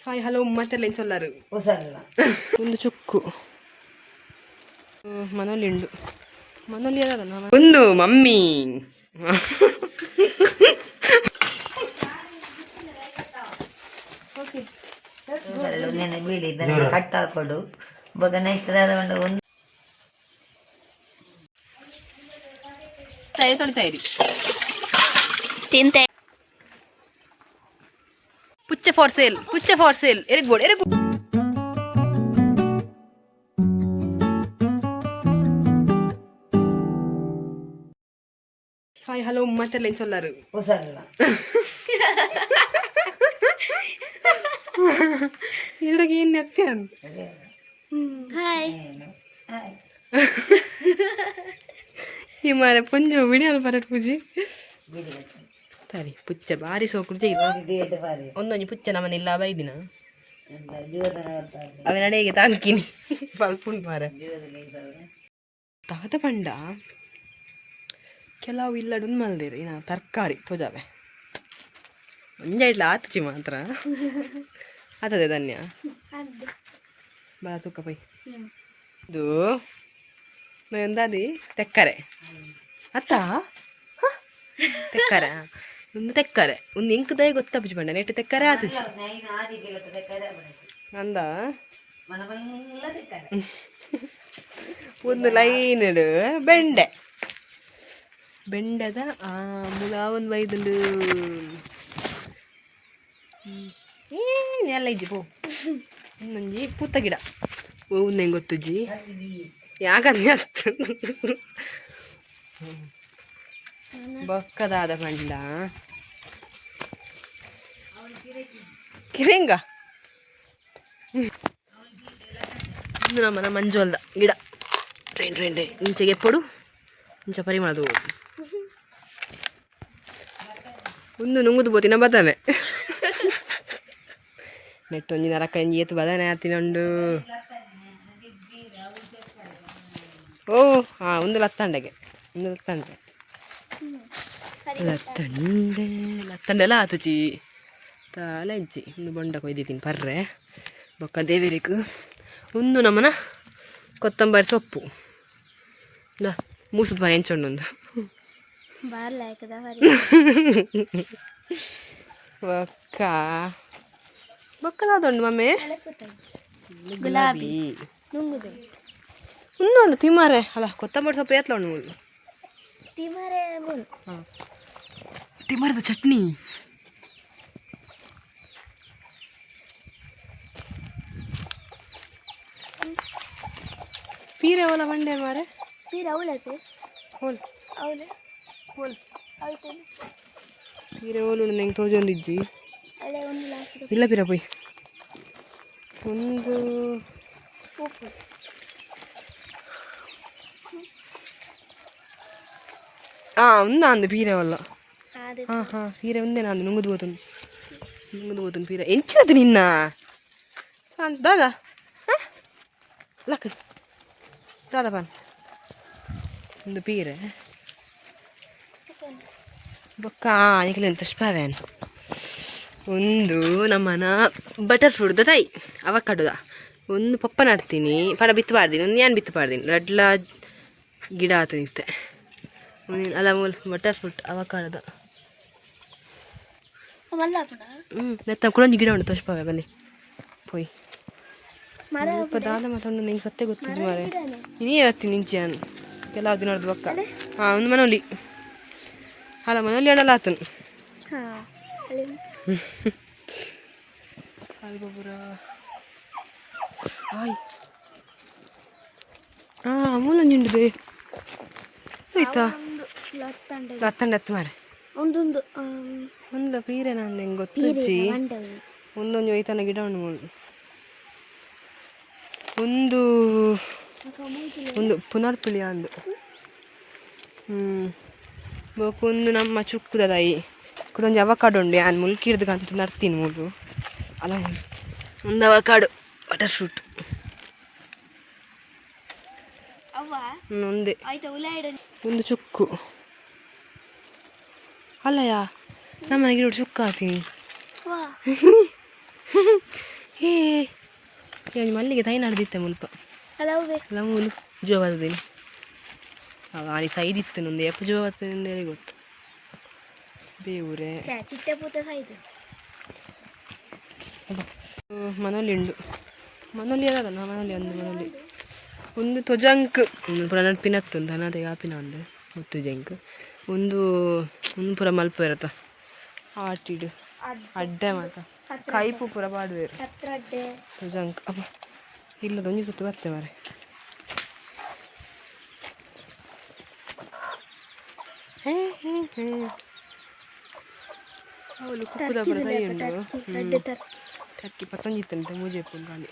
Hi hello ಮಾತೆಲ್ಲ ಚೊಲ್ಲಾರು. ಹುಷಾರಿಲ್ಲ. ಒಂದು ಚುಕ್ಕು ಮನೋಲಿ ಉಂಡು, ಮನೋಲಿ ಅದ. ಒಂದು ಮಮ್ಮಿ. ಓಕೆ. ಒಂದಿನ ಬೀಳಿ ಇದನ್ನೆಲ್ಲ ಕಟ್ ಹಾಕೊಡು ಬೊಕ ನೆಕ್ಸ್ಟ್ ದಾದ ಉಂಡು ಒಂದು. ತಯಾರಿ ತೊಳಿತಾ ಇರಿ. ತಿಂತೆ. ಪುಚ್ಚೆ ಫಾರ್ ಸೇಲ್, ಪುಚ್ಚೆ ಫಾರ್ ಸೇಲ್. ಎರೆಗ್ ಬೋಡು, ಎರೆಗ್. ಹಾಯ್ ಹಲೋ ಮಾತೆಲ್ಲ ಚೊಲ್ಲಾರು. ಹುಷಾರಿಲ್ಲ. ಎರಡಗೆ ಏನು ಅತ್ತೆ ಅಂತ. ಹಾಯ್. ಈ ಮಾರೆ ಪುಂಜ ವಿಡಿಯೋ ಪರಟ್ ಪೂಜಿ. ಬೀಡಿ ಕಟ್ಟು. ಸರಿ, ಪುಚ್ಚ ಬಾರಿ ಸೋಕುಡು ಜೈ. ಇದು ಏಟು ಬಾರಿ. ಒಂದೊಂಜಿ ಪುಚ್ಚ ನಮ್ಮನೆ ಇಲ್ಲ ಬೈದಿನ. ಎಂತ ಜೀವನ ಬರ್ತಾರೆ. ಅವನ ಅಡೆಗೆ ತಾಂಕಿನಿ ಪಲ್ಪುಂಡು ಮಾರೆ. ಜೀವದಲ್ಲಿ ಸಾವಿರ. ತಾತ ಪಂಡ ಕೆಲವು ಇಲ್ಲಡುಂದು ಮಲ್ದಿರಿ ನಾ ತರಕಾರಿ ತೋಜಾವೆ. ಒಂಜ ಇಡ್ಲ ಆತುಚಿ ಮಾತ್ರ ಆತದೆ ಧನ್ಯ. ಬಲ ಸುಕ್ಕ ಪೈ. ಇದು ಒಂದಾದಿ ತೆಕ್ಕರೆ ಅತ್ತ ಹ? ತೆಕ್ಕರೆ ಒಂದು, ತೆಕ್ಕರೆ ಒಂದು ಇಂಕ್ ದಯ ಗೊತ್ತಪ್ಪುಜಿ ಪಂಡ ನೆಟ್ಟು ತೆಕ್ಕರೆ ಆತುಜಿ. ನೈನ್ ಆದಿ ಕಿಲೋದ ಕರೆ. ಅಂದ. ಮನಮೆಲ್ಲ ತಿಂತಾರೆ. ಒಂದು ಲೈನ್ ಬೆಂಡೆ, ಬೆಂಡೆದ ಆ ಮುಲ ಒಂದು ಬೈದುಂಡು. ಏನು ಎಲ್ಲ ಇಜ್ಜಿ ಪೋ. ಒಂದೊಂಜಿ ಪೂತ ಗಿಡ. ಓ ಹೆಂಗೆ ಗೊತ್ತುಜ್ಜಿ ಯಾಕಂದ್ರೆ ಅತ್ತು ಬೊಕ್ಕದಾದ ಪಂಡ ಕಿರಿಂಗ. ಇದು ನಮ್ಮನ ಮಂಜೋಲ್ದ ಗಿಡ. ಟ್ರೈನ್ ಟ್ರೈನ್ ಟ್ರೈನ್ ಇಂಚೆಗೆ ಎಪ್ಪಡು ಇಂಚ ಪರಿಮಳದು ಒಂದು ನುಂಗುದು ಬೋತಿನ ಬದಾನೆ ನೆಟ್ಟೊಂಜಿ ನರಕ ಇಂಜಿ ಏತು ಬದಾನೆ ಆತಿನೊಂಡು. ಓ ಹಾ, ಒಂದು ಲತ್ತಂಡೆಗೆ, ಒಂದು ಲತ್ತಂಡೆ, ಲತ್ತಂಡೆ, ಲತ್ತಂಡೆಲ್ಲ ಆತುಚಿ ತಾಲ ಇಜ್ಜಿ. ಒಂದು ಬೊಂಡ ಕೊಯ್ದಿದ್ದೀನಿ ಪರ್ರೆ ಬೊಕ್ಕ ದೇವರಿಗೂ. ಒಂದು ನಮ್ಮನ ಕೊತ್ತಂಬರಿ ಸೊಪ್ಪು ದಾ ಮೂಸುದ ಮನೆ ಎಂಚೊಂಡೊಂದು. ಬಾರ್ಲಾಯ್ಕದ. ಬೊಕ್ಕ ಬೊಕ್ಕದಾದುಂಡು ಮಮ್ಮಿ. ಗುಲಾಬಿ. ನುಂಗುದು. ಉಂದುಂಡು ತಿಮಾರೆ ಅಲ್ಲ, ಕೊತ್ತಂಬರಿ ಸೊಪ್ಪು ಏತ್ಲ ಉಂಡು ಮುಳ್ಳು. ತಿಮಾರೆ ಮುಲ್. ಹಾಂ, ತಿಮಾರದ ಚಟ್ನಿ. ಪೀರೆ ಓಲ ಬಂಡೆ ಮಾರೆ. ಪೀರ ಅವಳತೆ. ಹೋಲ್. ಅವಳೆ. ಹೋಲ್. ಅವಳು. ಪೀರೆ ಓಲು ನಂಗೆ ತೋಜೊಂದಿಜ್ಜಿ. ಅಳೆ ಒಂದು ಲಾಸ್ಟ್. ಇಲ್ಲ ಪೀರ ಪೋಯ್ ಒಂದು. ಉಪ್ಪು. ಆ ಒಂದಾಂದು ಪೀರೆ ಒಲ್ಲ. ಅದೇ. ಹಾಂ ಹಾಂ, ಪೀರೆ ಒಂದೇ ನಾಂದು. ನುಂಗುದು ಹೋತುಂಡು, ನುಂಗುದು ಹೋತುಂಡು ಪೀರೆ. ಎಂಚಿನದು ನಿನ್ನ ದಾದಾ? ಹಾಂ, ಲಕ್ ದಾದಾ ಪಾನ್. ಒಂದು ಪೀರೆ ಬೊಕ್ಕ ನಿಖಿಲ್ ತುಷ್ಪಾವೇನು. ಒಂದು ನಮ್ಮನ ಬಟರ್ ಫ್ರೂಟ್ದ ತಾಯಿ ಅವಕಡುದ. ಒಂದು ಪಪ್ಪ ನಡ್ತೀನಿ ಪಡ ಬಿತ್ತು ಪಾಡ್ದೀನಿ. ಒಂದು ಯಾನ್ ಬಿತ್ತು ಪಾಡ್ದೀನಿ ರಡ್ಲ ಗಿಡ ಆತು ನಿತ್ತೆ. ಒಂದಿನ ಅಲ್ಲ ಮೂಲ ಬಟರ್ ಫ್ರೂಟ್ ಅವಕಾಡದ. ಮಲ್ಲಾಪುಣ. ಹ್ಞೂ, ನೆತ್ತ ಕುಡೊಂಜಿ ಗಿಡ ಉಂಟು, ತೋಷ್ಪಾವೆ ಬನ್ನಿ ಪೋಯ್. ಮರ. ಇಪ್ಪ ದಾದ ಮಾತಂಡು ನಿಂಗೆ ಸತ್ಯ ಗೊತ್ತಿದ್ದು ಮಾರೆ. ಗಿಡನೇ. ನೀನೇ ಹೇಳ್ತೀನಿ ನಿಂಚೆ ನಾನು ಕೆಲವು ದಿನದ ಬೊಕ್ಕ. ಹಾಂ, ಒಂದು ಮನೋಲಿ ಅಲ್ಲ, ಮನೋಲಿ ಅಣ್ಣಲ್ಲ ಆತನು. ಹಾ ಅಲ್ಲಿ. ಅಲ್ಬಪುರ ಆಯ್. ಹಾಂ, ಮೂಲೊಂಜಿ ಆಯ್ತಾ? ಒಂದು ಲತ್ತಂಡೆ. ಲತ್ತಂಡೆ ಹತ್ತು ಮಾರೆ. ಒಂದೊಂದು ಒಂದು ಪೀರೆ ನಂದು ಹೆಂಗೆ ಗೊತ್ತಿಜ್ಜಿ. ಮಂಡೆ. ಒಂದೊಂದು ಒಯ್ತನ ಗಿಡ ಉಂಡು ಮೂಲು. ಒಂದು ಒಂದು ಪುನರ್ಪುಳಿ ಅಂದು. ಹ್ಞೂ, ಬೊಕ ಒಂದು ನಮ್ಮ ಚುಕ್ಕುದ ತಾಯಿ ಕುಡೊಂಜಿ ಅವಕಾಡು ಉಂಡು. ಯಾನ್ ಮುಲ್ಕಿಡ್ದು ಕಂತು ನಡ್ತೀನಿ ಮೂಲು ಅಲ್ಲ ಮೂಲು. ಒಂದು ಅವಕಾಡು ಬಟರ್ ಫ್ರೂಟ್. ಅವ್ವ. ಒಂದೇ. ಆಯ್ತಾ ಉಲಾಯ್ಡು. ಒಂದು ಚುಕ್ಕು ಅಲ್ಲಯ್ಯ, ನಮ್ಮನೆ ಗಿಡ ಚುಕ್ಕು ಹಾಕ್ತೀನಿ. ವಾ. ಹೇ, ಒಂಜಿ ಮಲ್ಲಿಗೆ ತೈ ನಡ್ದಿತ್ತೆ ಮುಲ್ಪ. ಅಲ್ಲ, ಅವ್ವೆ. ಅಲ್ಲ, ಮೂಲು ಜೋ ಬರ್ತದೇನಿ. ಆನಿ ಸೈದಿತ್ತು ನಂದು ಎಪ್ಪ ಜೋ ಬರ್ತದೆ ಹೇಳಿ ಗೊತ್ತು ಬೇವುರೆ. ಚಿಟ್ಟೆ ಪೂತ ಸಾಯ್ತು. ಮನೋಲಿ ಉಂಡು. ಮನೋಲಿ ಅಲ್ಲ, ಮನೋಲಿ ಒಂದು ಮನೋಲಿ ಒಂದು ತೊಜಂಕ್ ಒಂದು ಪೂರ ನಡ್ಪಿನತ್ತು ಒಂದು ಅನಾಥ ಆಪಿನ ಒಂದು ಮುತ್ತು ಜಂಕ್ ಒಂದು ಒಂದು ಪೂರ ಮಲ್ಪ ಇರತ್ತ ಆಟಿಡು ಅಡ್ಡೆ ಮಾತ ಕೈಪು ಪೂರ ಪಾಡುವೇರು. ಹತ್ರ ಅಡ್ಡೆ. ತೊಜಂಕ್ ಅಪ್ಪ ಇಲ್ಲ, ಒಂಜಿ ಸುತ್ತು ಬತ್ತೆ ಮಾರೆ. ಹೇ ಹೇ ಹೇ, ಅವಳು ಕುಕ್ಕುದ ಪೂರ ತೈ ಉಂಡು. ಅಡ್ಡೆ ತರ್ಕಿ. ಟರ್ಕಿ ಪತ್ತೊಂಜಿ ಇತ್ತಂತೆ ಮೂಜೆ ಖಾಲಿ.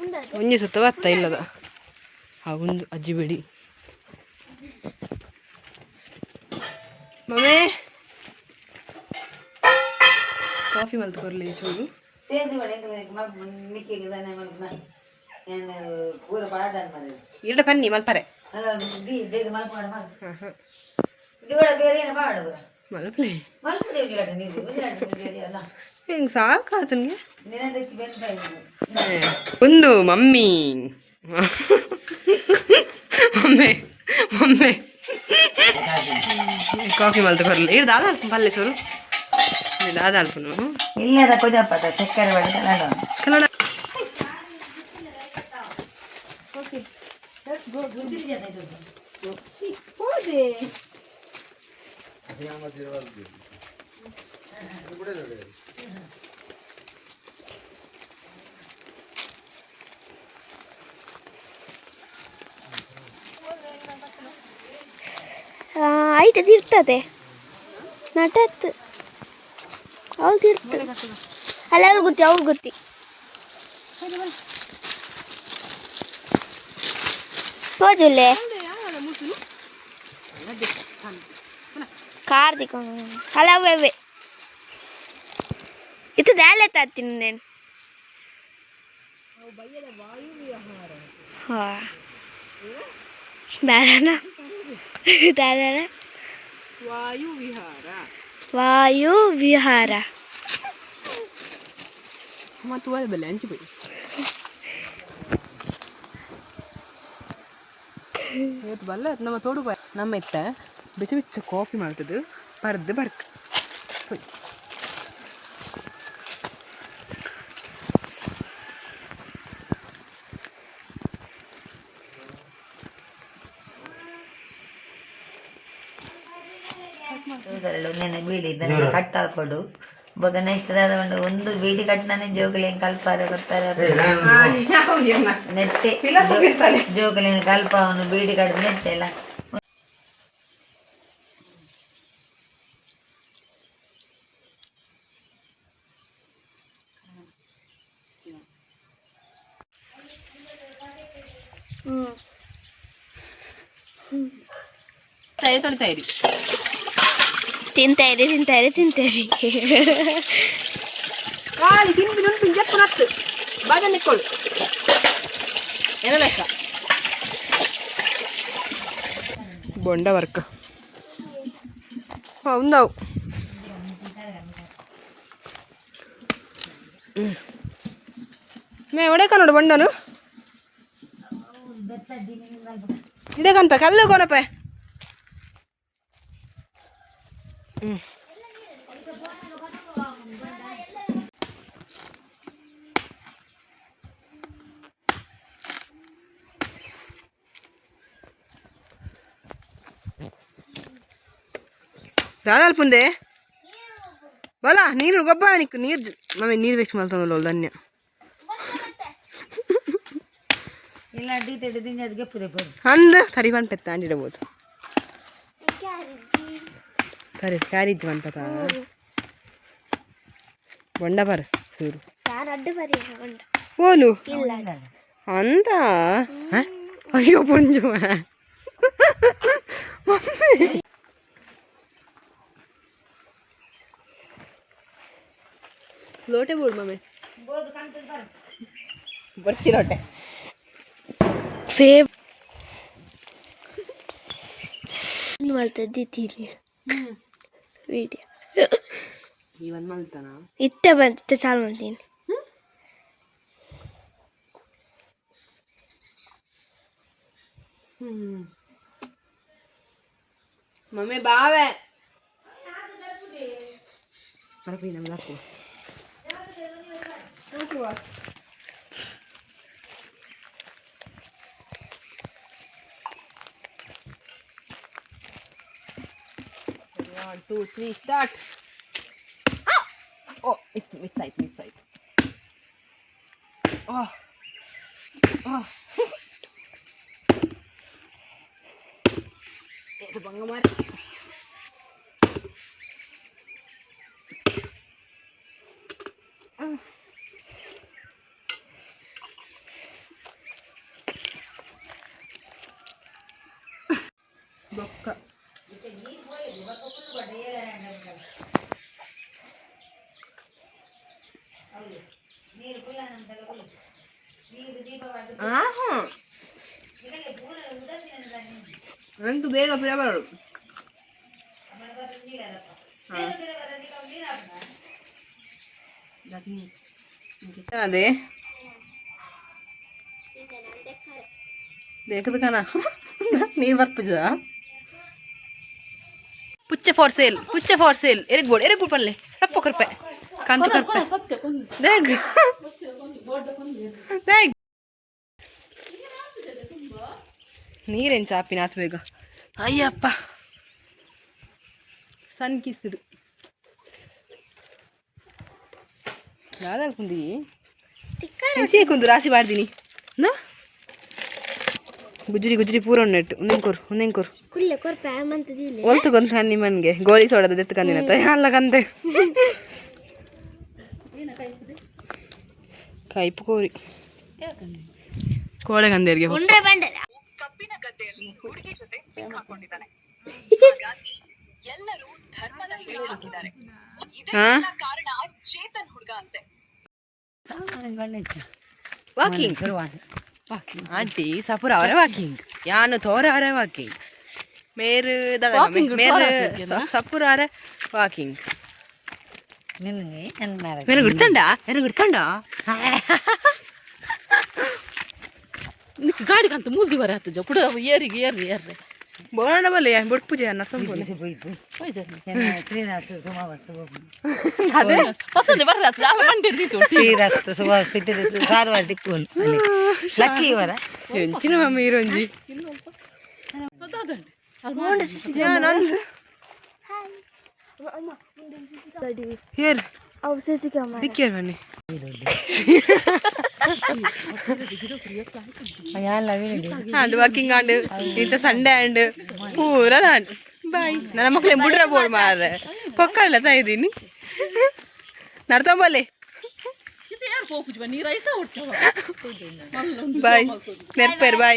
ಉಂದದು. ಒಂಜಿ ಸುತ್ತ ಬತ್ತ ಇಲ್ಲದ ಆ ಒಂದು ಅಜ್ಜಿ ಬಿಡಿ. ಮಮ್ಮಿ, ಕಾಫಿ ಮಲ್ತ್ ಕೊರ್ಲಿ ಚೂರು. ಪೂರ ಪಾಡನ್ ಮನೆ. ಇಲ್ಡ ಪನ್ನಿ ಮಲ್ಪರೆ. ಅಲ್ಲ, ಬೇಗ ಮಲ್ಪಾಡ ಮಲ್ ಇದು ಕೂಡ ಬೇರೆ ಏನು ಮಾಡು. ಮಲ್ಪಲೆ. ಮಲ್ಪದೆ ನೀರು ಅಲ್ಲ. ಹೆಂಗೆ ಸಾಕಾತನ್ಗೆ. ನಿನ್ನದಕ್ಕೆ ಬೆಂತ. ಒಂದು ಮಮ್ಮಿ ಮಮ್ಮಿ ಮಮ್ಮಿ ಕಾಫಿ ಮಲ್ತ್ ಕೊರ್ಲಿ. ಇರ್ ದಾದ ಅಲ್ಪ ಪಲ್ಲೆ ಚೂರು ದಾದ ಅಲ್ಪನು. ಇಲ್ಲದ ಕೊಜಪ್ಪ ಚಕ್ಕರೆ ಬಳಿ ಕನ್ನಡ. ಕನ್ನಡ. ಐಟ್ ತಿರ್ತದೆ ನಟತ್ ಅವ್ಳು ತಿರ್ತು ಅಲ್ಲ. ಅವ್ರು ಗೊತ್ತಿ, ಅವ್ರು ಗೊತ್ತಿ. ತೋಜುಲ್ಲೆ ಕಾರ್ತಿಕ ಅಲ್ಲ, ಅವೇ ಅವೇ ಇತ್ತು ದಾಲೆ ತಾತೀನಿ నేను. ಹಾ, ದಾದನ ದಾದನ. ವಾಯು ವಿಹಾರ. ವಾಯು ವಿಹಾರ. ಮತ್ತು ಓದ ಬಲ್ಲೆ ಅಂಚಿ ಪೋಯಿ. ಇವತ್ತು ಬಲ್ಲ ನಮ್ಮ ತೋಡು ಬಾಯ್ ನಮ್ಮ ಇತ್ತ ಬಿಸಿ ಬಿಚ್ಚ ಕಾಫಿ ಮಾಡ್ತದ್ದು ಪರ್ದು ಬರ್ಕ್ ಪೋಯ್. ನೆನೆ ಬೀಡಿ ಇದನ್ನೆಲ್ಲ ಕಟ್ ಹಾಕೊಡು. ಬೊಕ ನೆಕ್ಸ್ಟ್ ದಾದ ಪಂಡ ಒಂದು ಬೀಡಿ ಕಟ್ನಾನೆ ಜೋಕುಲೆನ್ ಕಲ್ಪಾರೆ ಕೊರ್ತಾರೆ ನೆಟ್ಟೆ. ಜೋಕುಲೆನ್ ಕಲ್ಪಾವನು ಬೀಡಿ ಕಟ್ ನೆಟ್ಟೆ ಎಲ್ಲ. ಹ್ಞೂ. ತೈರಿ ತೊಳಿತಾ ಇರಿ. ತಿಂತಾ ಇರಿ, ತಿಂತಾ ಇರಿ, ತಿಂತಾ ಇರಿ. ಖಾಲಿ ತಿನ್ಪಿ ನುನ್ಪಿ ಜಪ್ಪು ನತ್ತು ಬಾಗ ನಿಕ್ಕೊಳ್ಳು ಏನ ಲೆಕ್ಕ ಬೊಂಡ ವರ್ಕ್ ಉಂದಾವು. ಮೇ ಒಡೆ ಕನ್ನಡ ಬೊಂಡನು ಇದೇ ಕನ್ಪೆ ಕಲ್ಲು ಕೊನಪೆ. ಹ್ಞೂ, ದಾದಾಲ್ಪುಂದೆ ಬಲ ನೀರು ಗೊಬ್ಬ ನಿಕ್ಕು ನೀರು ಮಮ್ಮಿ ನೀರು ವೇಸ್ಟ್ ಮಲ್ತೊಂದಲ್ಲ ಧನ್ಯ. ಇಲ್ಲ ಡೀಟೇಲ್ ದಿಂಜ ಗೆಪ್ಪುದೆ ಪೋದು. ಅಂದ್ ಸರಿ ಪನ್ಪೆತ್ತ ಅಂಡಿಡಬಹುದು ಸರಿ ಕ್ಯಾರಿಜ್ಜಿ ಪನ್ಪತ ಬೊಂಡ ಬರ್ ಸೂರು. ನಾನು ಅಡ್ಡ ಬರಿ ಉಂಡ. ಓಲು. ಇಲ್ಲ. ಅಂತ ಹ? ಅಯ್ಯೋ ಪುಂಜು ಮಮ್ಮಿ ಲೋಟೆ ಬೋಡು ಮಮ್ಮಿ ಬರ್ತಿ ಲೋಟೆ. ಸೇಬ್ ಮಲ್ತದ್ದಿತ್ತೀನಿ ವಿಡಿಯೋ. ಈ ಒಂದು ಮಲ್ತನ. ಇತ್ತೆ ಬಂತು, ಇತ್ತೆ ಚಾಲು ಮಾಡ್ತೀನಿ. ಮಮ್ಮಿ ಬಾವೆ ಮರಪಿ ನಮ್ದು ಹಾಕು. One two three start. Oh, miss miss ಆಯ್ತು, ಮಿಸ್ ಆಯ್ತು. ಓಹ್ ಓಹ್, ಇದು ಬಂಗ ಮಾರಿ. ಬೊಕ್ಕ. ಆಹಾ, ನಂಗೆ ಬೇಗ ಪಿರ ಬರೋಡು. ಅದೇ ಬೇಕದ ಕಣ ನೀರು ಬರ್ಪುಜ. ಪುಚ್ಚೆ ಫಾರ್ ಸೇಲ್, ಪುಚ್ಚೆ ಫಾರ್ ಸೇಲ್. ಎರೆಗ್ ಬೋಡ್, ಎರೆಗ್ ಬೋಡ್ ಪಲ್ಲೆ ತಪ್ಪು ಕರ್ಪೆ ಕಾಂತು ಕರ್ಪೆ ದೇಗ್ ದೇಗ್. ನೀರೇನು ಚಾಪಿನ ಆತು ಬೇಗ. ಅಯ್ಯಪ್ಪ, ಸನ್ ಕಿಸ್ಡು ದಾದಲ್ಕುಂದಿ ಕುಂದು ರಾಸಿ ಮಾಡ್ತೀನಿ ನಾ. ಗುಜರಿ ಗುಜರಿ ಪೂರ ಉಂಟು. ಒಂದೇನು ಕೊರು, ಒಂದೇನು ಕೊರು. ಕುಲ್ಲೆ ಕೊರ್ಪೆ ಮಂತದಿಲ್ಲ. ಒಲ್ತು ಗೊಂತ ನಿಮ್ಮನ್ಗೆ ಗೋಲಿ ಸೋಡದ ದೆತ್ತು ಕಂದಿನತ್ತ ಅಲ್ಲ ಕಂದೆ ಕೈಪು ಕೋರಿ ಕೋಳೆ ಕಂದೇರಿಗೆ. ಉಂಡ್ರೆ ಬಂಡಲ. ಹಾ, ವಾಕಿಂಗ್ ಆಂಟಿ ಸಪುರ ಅವರ ವಾಕಿಂಗ್ ಯಾನು ತೋರ ಅವರ ವಾಕಿಂಗ್ ಮೇರು ದಾದಾ ಮೇರು ಸಪುರ ಅವರ ವಾಕಿಂಗ್. ನಿನ್ನೆ ನನ್ನ ಮೇರೆ ಗುರ್ತಂಡ, ಮೇರೆ ಗುರ್ತಂಡ. ನಿಕ್ ಗಾಡಿ ಕಂತ ಮೂದಿ ಬರ ಹತ್ತು ಕುಡ ಏರಿಗೆ ಏರ್ರಿ ಏರ್ರಿ. ಬೋರಣ ಬಲ್ಲೆ ಬೊಡ್ಪುಜೆ ಅರ್ಥ ಬೋಲೆ. ಶ್ರೀನಾಥ ಸುಮಾವಸ್ತು. ಅದೇ. ಪಸಂದೆ ಬರ್ರಿ ಹತ್ತು ಅಲ್ಲ ಮಂಡಿ ಹಿಡ್ದಿತ್ತು. ಶ್ರೀರಸ್ತು ಸುಮಾವಸ್ತು ಸಾರ್ವಾರ ದಿಕ್ಕು ಲಕ್ಕಿ ಇವರ. ಎಂಚಿನ ಮಮ್ಮಿ ಇರೋಂಜಿ. ನಂದು ಏರ್. ಅವು ಸಿಸಿ ಕ್ಯಾಮರಾ. ದಿಕ್ಕೇರ್ ಬನ್ನಿ. ಆಂಡ್ ವಾಕಿಂಗ್ ಆಂಡ್ ಇಂತ ಸಂಡೆ ಆಂಡ್ ಪೂರ ನಾನು ಬಾಯ್ ನನ್ನ ಮಕ್ಳು ಬುಡ್ರ ಬೋರ್ಡ್ ಮಾರ್ರೆ ಪೊಕ್ಕಳ್ಳ ತಾಯಿದ್ದೀನಿ ನಡ್ತಂಬಲ್ಲೆ. ಇದು ಯಾರು ಪೋಪುಜಿ ನೀರು ಐಸ ಓಡ್ಸವ. Boy ನೆರ್ಪೇರ್ boy.